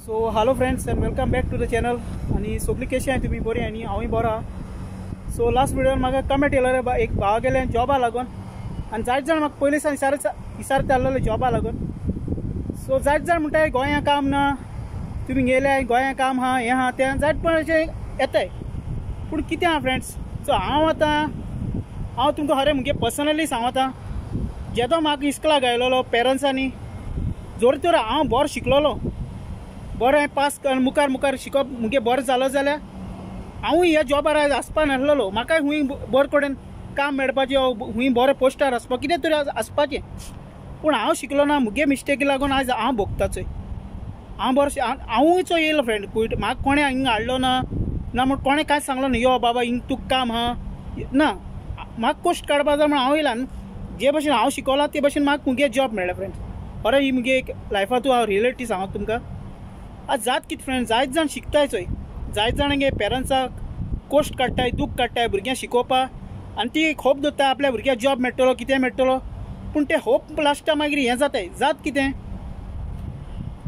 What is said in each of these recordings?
So hello friends and welcome back to the channel. आनी सगळीं कशी आहाय तुमी बरी आनी हांवूय बरो आहा. सो लास्ट व्हिडियोन म्हाका कमेंट येयलो एक भावा गेले जॉबा लागून आनी जायत जाण म्हाका पयलीं सावन इसारत आसलेलो जॉबा लागून. सो जायत जाण म्हणटाय गोंया काम ना, तुमी गेले गोंया काम आहा, हें आहा तें जायत पण अशें येताय. पूण कितें आहा फ्रेंड्स, सो हांव आतां हांव तुमकां खरें मुगे पर्सनली सांगता, जेदो म्हाका इस्कलाक घायलोलो पेरंट्सांनी जोर तर हांव बरो शिकलोलो, बरें पास मुखार मुखार शिकप मुगे बरें जालो जाल्यार हांवूय ह्या जॉबार आयज आसपा नासलेलो. म्हाकाय खूंय बरे कडेन काम मेळपाचें, खूंय बरें पोस्टार आसपा, कितें तरी आसपाचें. पूण हांव शिकलो ना, मुगे मिस्टेकी लागून आयज हांव भोगता चोय. हांव बरो हांवूय चोय येयलो फ्रेंड कुयट, म्हाका कोणें हिंगा हाडलो ना, ना म्हण कोणें कांयच सांगलो ना यो बाबा हिंग तुका काम आहा ना. म्हाका कश्ट काडपा जाय म्हण हांव येयला. जे भशेन हांव शिकला ते भशेन म्हाका मुगे जॉब मेळ्ळें फ्रेंड. खरें ही मुगे एक लायफांतू हांव रियलिटी सांगता तुमकां. आज जात कितें फ्रेंड, जायत जाण शिकताय चोय, जायत जाणांगे पेरंट्साक कश्ट काडटाय, दूख काडटाय भुरग्यांक शिकोवपाक आनी ती होप दवरता आपल्या भुरग्याक जॉब मेळटलो, कितें मेळटलो. पूण ते होप लास्टा मागीर हें जाताय. जात कितें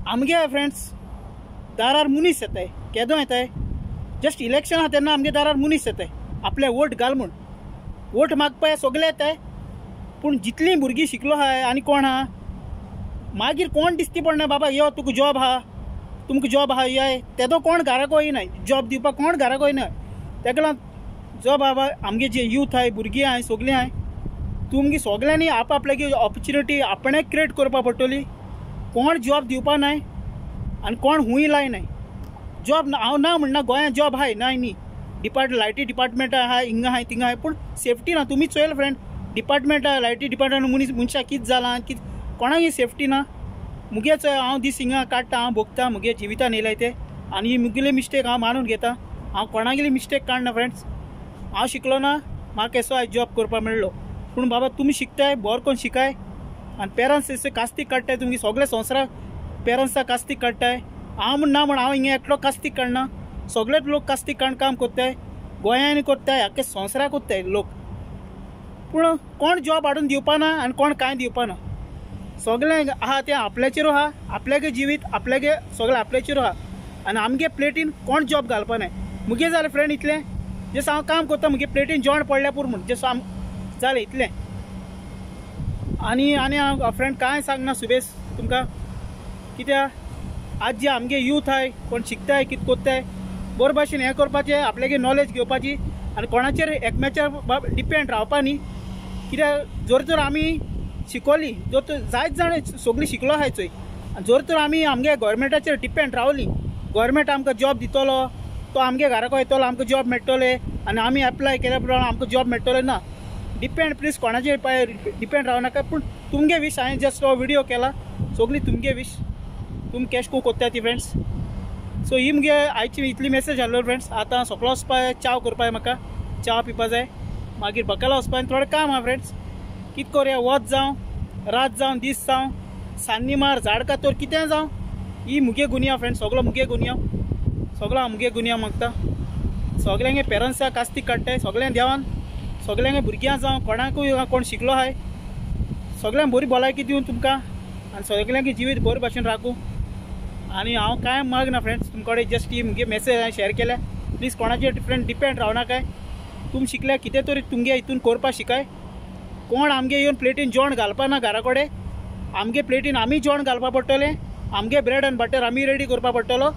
आमगे फ्रेंड्स दारार मनीस येताय, केदो येताय, जस्ट इलेक्शन आहा तेन्ना आमगे दारार मनीस येताय आपले वोट घाल म्हूण, वोट मागपा सगळे येताय. पूण जितलीं भुरगीं शिकलो आहाय आनी कोण आहा मागीर कोण दिसती पडना बाबा यो तुका जॉब आहा, तुमकां जॉब आहा ये, तेदो कोण घराक वयनाय, जॉब दिवपाक कोण घराक वयनाय. तेका लागून जो बाबा आमगे जे यूथ आहाय, भुरगीं आहाय, सगळीं आहाय, तुमगे सगळ्यांनी आप आपल्यागे ऑपॉर्च्युनिटी आपणें क्रिएट करपा पडटली. कोण जॉब दिवपा नाय आनी कोण हुंय लायनाय जॉब. हांव ना म्हणना गोंयांत जॉब आहाय ना न्ही, लायटी डिपार्टमेंट आहाय, हिंगा आहाय थिंगा आहाय, पूण सेफ्टी ना. तुमी चोयल फ्रेंड, डिपार्टमेंट आहा लायटी डिपार्टमेंट मनीस मनशां कितें जालां, कितें कोणाकय सेफ्टी ना. मुगे चोय हांव दीस हिंगा काडटा, हांव भोगता, मुगे जिवितान येयलाय ते आनी ही मुगेली मिस्टेक हांव मानून घेता. हांव कोणागेली मिस्टेक काडना फ्रेंड्स. हांव शिकलो ना, म्हाका केसो आयज जॉब करपाक मेळ्ळो. पूण बाबा तुमी शिकताय, बरो करून शिकाय आनी पेरंट्स कास्तीक काडटाय, तुमगे सगळे संवसाराक पेरंट्साक कास्तीक काडटाय. हांव म्हण ना म्हण हांव हिंगा एकलो कास्तीक काडना, सगळेच लोक कास्तीक काडून काम करताय, गोंयांनी करताय, आख्खे संवसाराक करताय लोक. पूण कोण जॉब हाडून दिवपाना आनी कोण कांय दिवपाना. सगळें आहा तें आपल्याचेर आहा, आपल्यागे जिवीत आपल्यागे सगळें आपल्याचेर आहा आनी आमगे प्लेटीन कोण जॉब घालपा नाय. मुगे जालें फ्रेंड इतलें, जसो हांव काम करता मुगे प्लेटीन जेवण पडल्या पुरो म्हूण जसो आम जालें इतलें. आनी आनी हांव फ्रेंड कांय सांगना सुबेस तुमकां, कित्याक आज जे आमगे यूथ आहाय, कोण शिकताय, कितें करताय, बरे भाशेन हें करपाचें, आपल्यागे नॉलेज घेवपाची आनी कोणाचेर एकमेच्या डिपेंड रावपा न्ही. कित्याक जर तर आमी शिकोली, जर तर जायत जाण सगळीं शिकलो आहाय चोय, आनी जर तर आमी आमगे गोवोरमेंटाचेर डिपेंड रावली, गोवोरमेंट आमकां जॉब दितलो, तो आमगे घराक येतलो, आमकां जॉब मेळटले आनी आमी एप्लाय केल्या प्रमाण आमकां जॉब मेळटले ना. डिपेंड प्लीज कोणाचेर डिपेंड राव नाका. पूण तुमगे वीश हांवें जस्ट हो व्हिडियो केला, सगळी तुमगे वीश, तुमी कॅश करून कोत्ता ती फ्रेंड्स. सो ही मुगे आयची इतली मेसेज आसलो फ्रेंड्स. आतां सगळो वचपा च्याव करपाक, म्हाका च्याव पिवपा जाय, मागीर बकाला वचपा थोडें काम आहा फ्रेंड्स. कितें करुया, वत जावं, रात जावं, दीस जावं, सान्नी मार, झाड कातर, कितें जावं, ही मुगे गुन्यांव फ्रेंड, सगळो मुगे गुन्यांव, सगळो हांव मुगे गुन्यांव मागता. सगळ्यांगे पेरंट्साक कास्तीक काडटाय, सगळ्यांक देवान, सगळ्यांगे भुरग्यां जावं, कोणाकूय कोण शिकलो आहाय, सगळ्यांक बरी भलायकी दिवन तुमकां आनी सगळ्यांगे जिवीत बरे भाशेन राखूं. आनी हांव कांय मागना फ्रेंड्स तुमचे कडेन, जस्ट ही मुगे मेसेज हांवें शेअर केल्या. प्लीज कोणाचेर फ्रेंड डिपेंड रावनाकाय. तुमी शिकल्या कितें तरी तुमगे हितून करपाक शिकाय. कोण आमगे येवन प्लेटीन जेवण घालपा ना घरा कडेन, आमगे प्लेटीन आमी जेवण घालपा पडटलें, आमगे ब्रेड आनी बटर आमी रेडी करपा पडटलो,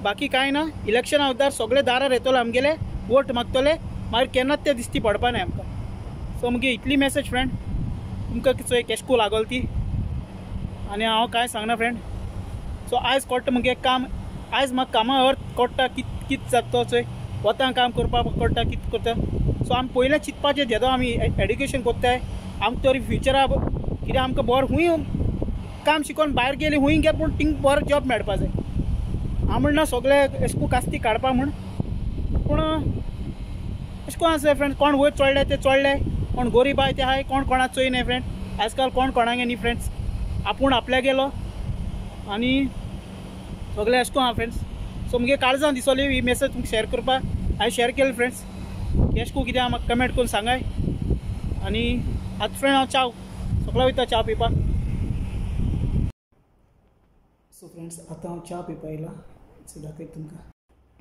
बाकी कांय ना. इलेक्शना वखदार सगळे दारार येतलो आमगेले, वोट मागतले, मागीर केन्नाच ते दिसती पडपा नाय आमकां. सो मुगे इतली मेसेज फ्रेंड तुमकां चोय केशको लागल ती, आनी हांव कांय सांगना फ्रेंड. सो आयज कोट्टा मुगे काम, आयज म्हाका कामा अर्थ कोट्टा, कित जाता तो चोय, वतां काम करपाक कोट्टा, कित करता. सो आमी पयलें चिंतपाचें जेदो आमी एड्युकेशन कोत्ताय, आमकां तरी फ्युचरा कित्याक आमकां बरें खूंय काम शिकोवन भायर गेली खूंय गे, पूण थिंग बरो जॉब मेळपा जाय. हांव म्हणना सगळे एशको कास्ती काडपा म्हूण, पूण एशको आसा फ्रेंड, कोण वयर चडले ते चडले, कोण गोरीब आहाय ते आहाय, कोण कोणाक चोयनाय फ्रेंड. आजकाल कोण कोणागे न्ही फ्रेंड्स, आपूण आपल्या गेलो आनी सगळे एशको आहा फ्रेंड्स. सो मुगे काळजान दिसली ही मेसेज तुमकां शेअर करपाक, हांवें शेअर केली फ्रेंड्स. केशको कितें आहा म्हाका कमेंट करून सांगाय. आनी आतां फ्रेंड हांव च्याव सगळो वयता च्याव पिवपाक. सो फ्रेंड्स आतां हांव च्या पिवपा येयला, दाखयता तुमकां.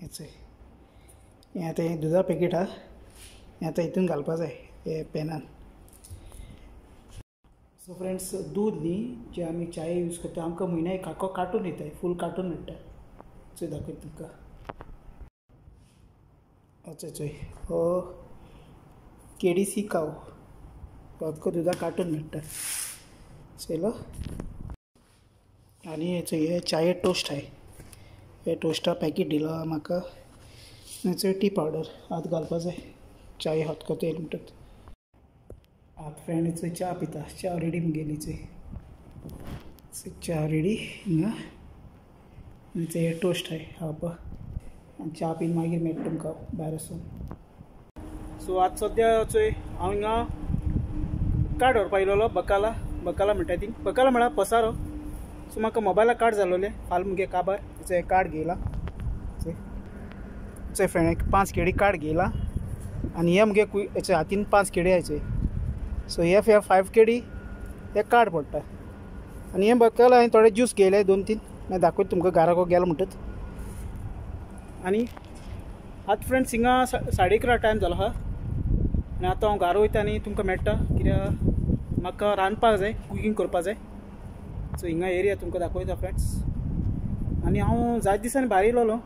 हें हें आतां हें दुदा पॅकेट आहा, हें आतां हितून घालपा जाय हे पॅनान. सो फ्रेंड्स दूद न्ही जें आमी चाये यूज करता, आमकां म्हयन्या एक आख्खो कार्टून येता, फूल कार्टून मेळटा. चोय दाखयता तुमकां. अच्छा चोय हो केडीसी काव, आख्खो दुदा कार्टून मेळटा. चोयलो. आनी हे चाये टोस्ट आहे, हे टोस्टा पॅकेट दिला म्हाका. चोय टी पावडर आत घालपा जाय चाय हॉट करता येयली म्हणटत. आतां फ्रेंड चोय च्या पिता, च्या रेडी मुगेली. चोय च्या रेडी हिंगा. आनी चोय टोस्ट आहे खावपा. आनी च्या पीन मागीर मेळटा तुमकां भायर वचून. सो आतां सद्या चोय हांव हिंगा कार्ड व्हरपा येयलेलो, बकाला बकाला म्हणटा ती, बकाला म्हळ्यार पसारो. सो म्हाका मोबायला कार्ड जालोलें फाल्यां मुगे काबार. चोय कार्ड घेयला, चोय फ्रेंड एक 5 केळी कार्ड घेयला. आनी हे मुगे हेचे हातीन 5 केळी आयचे. सो हे 5 केळी हे कार्ड पडटा. आनी हे बकाला हांवें थोडे ज्यूस घेयले 2-3, मागीर दाखयता तुमकां घराको गेलो म्हणटच. आनी आतां फ्रेंड्स हिंगा 11:30 टायम जालो आहा. आनी आतां हांव घरा वयता आनी तुमकां मेळटा, कित्याक म्हाका रांदपाक जाय, कुकींग करपाक जाय. सो हिंगा एरिया तुमकां दाखयता फ्रेंड्स. आनी हांव जायते दिसांनी भायर येयलेलो,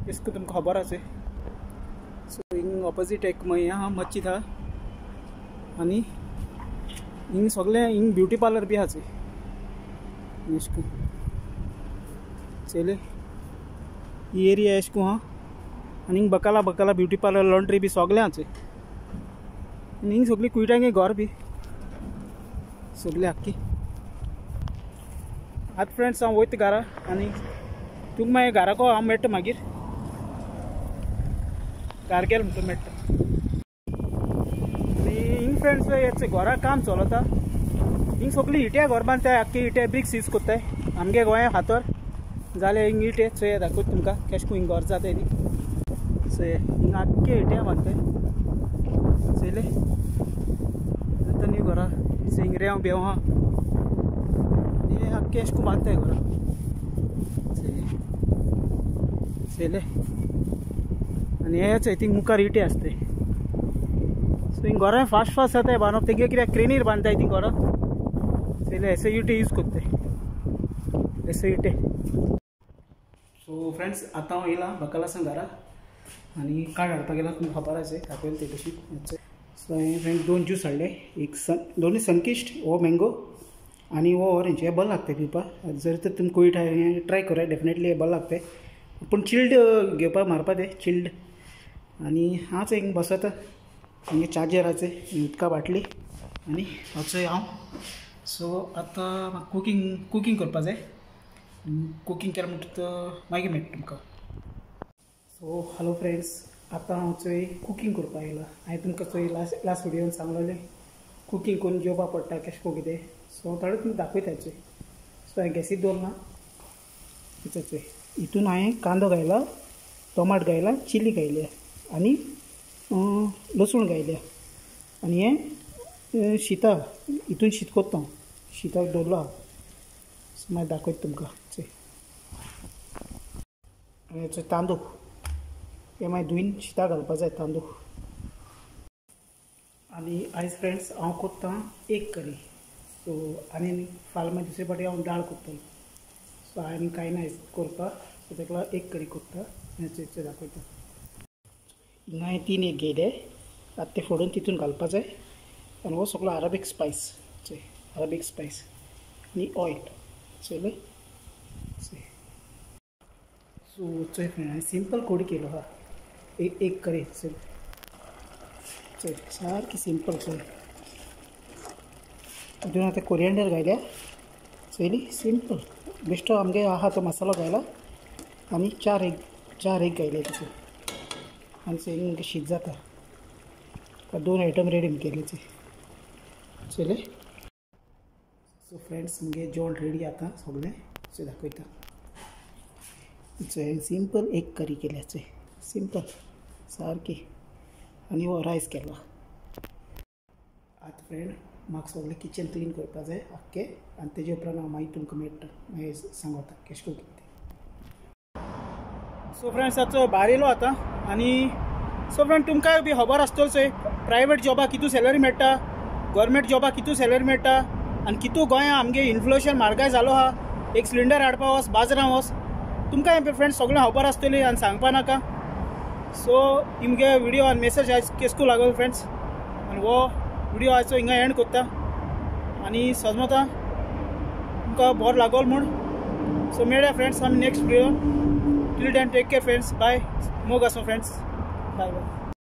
तेच तुमकां खबर आसा. सो हिंग ऑपोजीट एक हें आहा, मस्जिद आहा. आनी हिंग सगळें हिंग ब्युटी पार्लर बी आहा. चोय चोयलें ही एरिया अशें करून आहा. आनी हिंग बकाला बकाला ब्युटी पार्लर लॉन्ड्री बी सगळें आहा. आनी हिंग सगळी कुयटांगे घर बी सगळी आख्खी. आतां फ्रेंड्स हांव वयता घरा आनी तुमकां मागीर घराको हांव मेळटा मागीर, घरा गेलो म्हणटा मेळटा. आनी हिंग फ्रेंड्स हेच घरा काम चलता. हिंग सगळी इट्या घर बांदताय, आख्खी इटे ब्रिक्स यूज करताय. आमगे गोंया फातर जाल्यार हिंग इटे. चोय दाखयता तुमकां केशें करून हिंग घर जाताय ती. चोय हिंग आख्खे इट्या बांदताय. चोयलें आतां न्यू घरा हिंग रेंव बेव आहा, आख्खे अशें करून बांदताय घरां. चोयलें. आनी हेच थिंग मुखार इटे आसताय. सो हिंग घरां फास्ट फास्ट जाताय बांदप, तेंगे कित्याक क्रेनीर बांदताय ती घरां. चोयलें एसो इटे यूज करताय, एसो इटे. सो फ्रेंड्स आतां हांव येयला बकालासान घरा आनी कार्ड हाडपाक गेला, तुमकां खबर आसा दाखयलें ते तशी. सो हांवें फ्रेंड 2 ज्यूस हाडले, एक दोनूय सनकिस्ट, हो मँगो आनी हो ऑरेंज. हे बरें लागता पिवपाक, जर तर तुमी कोयट आहा ट्राय कराय, डेफिनेटली हे बरें लागता. पूण चिल्ड घेवपाक मारपा ते चिल्ड. आनी हांव हिंग बसता, हिंगे चार्जर आसा, उदका बाटली आनी वचोय हांव. सो आतां म्हाका कुकींग करपा जाय. कुकींग केलें म्हणटकच मागीर मेळटा तुमकां. सो हॅलो फ्रेंड्स, आतां हांव चोय कुकींग करपाक येयला. हांवें तुमकां चोय लास्ट व्हिडियोन सांगलेलें कुकींग करून जेवपाक पडटा केशें करून कितें. सो थोडें तुमकां दाखयता चोय. सो हांवें गॅसीर दवरला, चोय हितून हांवें कांदो घायला, टोमाट घायला, चिली घायल्या आनी लसूण घायल्या. आनी हें शिता हितून शीत करता हांव, शिताक दवरलो हांव. सो मागीर दाखयता तुमकां. चोय आनी चोय तांदूळ, हे मागीर धुयन शिता घालपा जाय तांदूळ. आनी आयज फ्रेंड्स हांव करतां एक करी. सो आनी फाल्यां मागीर दुसरे फावटी हांव दाळ करतलो. सो हांवें कांय ना करपाक, सो ताका लागून एक करी करता. चोय दाखयता. हिंगा हांवें 3 एक घेयले, आतां ते फोडून तितून घालपा जाय. आनी हो सगळो अरेबीक स्पायस, चोय अरेबीक स्पायस आनी ऑयल. चोयलें. सो चोय फ्रेंड हांवें सिंपल कोडी केलो आहा, एक करी. चोय चोय सारकी सिंपल. चोय तितून आतां कोरियंडर घायल्या. चोयली सिंपल बेश्टो आमगे आहा तो मसालो घायला आनी चार एक घायले तितून. आनी चोय शीत जाता. 2 आयटम रेडी केले. चोयलें. सो फ्रेंड्स मुगे जेवण रेडी आतां सगळें. चोय दाखयता. चोय सिंपल एक करी केल्या, चोय सिंपल सारकी. आनी हो रायस केला. आतां फ्रेंड म्हाका सगळें किचन क्लीन करपा जाय आख्खें आनी तेजे उपरांत हांव मागीर तुमकां मेळटा, मागीर सांगता केशें करून कितें. सो फ्रेंड्स आतां भायर येयलो आतां. आनी सो फ्रेंड तुमकां बी खबर आसतलो चोय प्रायवेट जॉबाक कितू सॅलरी मेळटा, गव्हर्मेंट जॉबाक कितू सॅलरी मेळटा आनी कितू गोंया आमगे इन्फ्लेशन म्हारगाय जालो आहा. एक सिलिंडर हाडपा वच, बाजारां वच, तुमकां फ्रेंड्स सगळें खबर आसतली आनी सांगपा नाका. सो इमगे व्हिडियो आनी मेसेज आयज केसकू लागलो फ्रेंड्स आनी हो व्हिडियो आयचो हिंगा एंड करता आनी सजमता तुमकां बरो लागोल म्हूण. सो मेळया फ्रेंड्स आमी next video. Till then take care friends, bye. मोग आसूं फ्रेंड्स, बाय बाय.